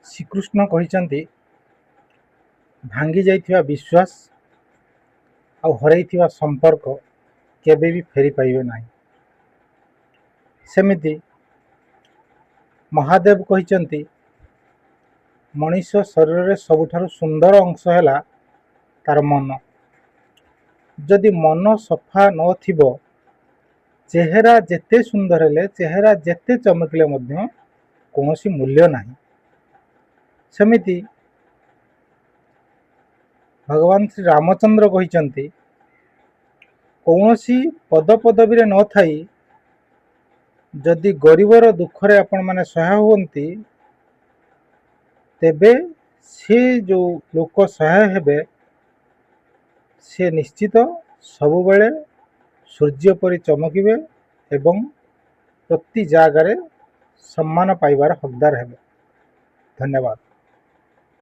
ଶ୍ରୀକୃଷ୍ଣ କହିଛନ୍ତି, ଭାଙ୍ଗି ଯାଇଥିବା ବିଶ୍ୱାସ ଆଉ ହରାଇଥିବା ସମ୍ପର୍କ କେବେ ବି ଫେରି ପାଇବେ ନାହିଁ। ସେମିତି ମହାଦେବ କହିଛନ୍ତି, ମଣିଷ ଶରୀରରେ ସବୁଠାରୁ ସୁନ୍ଦର ଅଂଶ ହେଲା ତାର ମନ। ଯଦି ମନ ସଫା ନଥିବ, ଚେହେରା ଯେତେ ସୁନ୍ଦର ହେଲେ, ଚେହେରା ଯେତେ ଚମକିଲେ ମଧ୍ୟ କୌଣସି ମୂଲ୍ୟ ନାହିଁ। ସେମିତି ଭଗବାନ ଶ୍ରୀ ରାମଚନ୍ଦ୍ର କହିଛନ୍ତି, କୌଣସି ପଦପଦବୀରେ ନଥାଇ ଯଦି ଗରିବର ଦୁଃଖରେ ଆପଣମାନେ ସହାୟ ହୁଅନ୍ତି, ତେବେ ସେ ଯେଉଁ ଲୋକ ସହାୟ ହେବେ, ସେ ନିଶ୍ଚିତ ସବୁବେଳେ ସୂର୍ଯ୍ୟ ପରି ଚମକିବେ ଏବଂ ପ୍ରତି ଜାଗାରେ ସମ୍ମାନ ପାଇବାର ହକଦାର ହେବେ। ଧନ୍ୟବାଦ।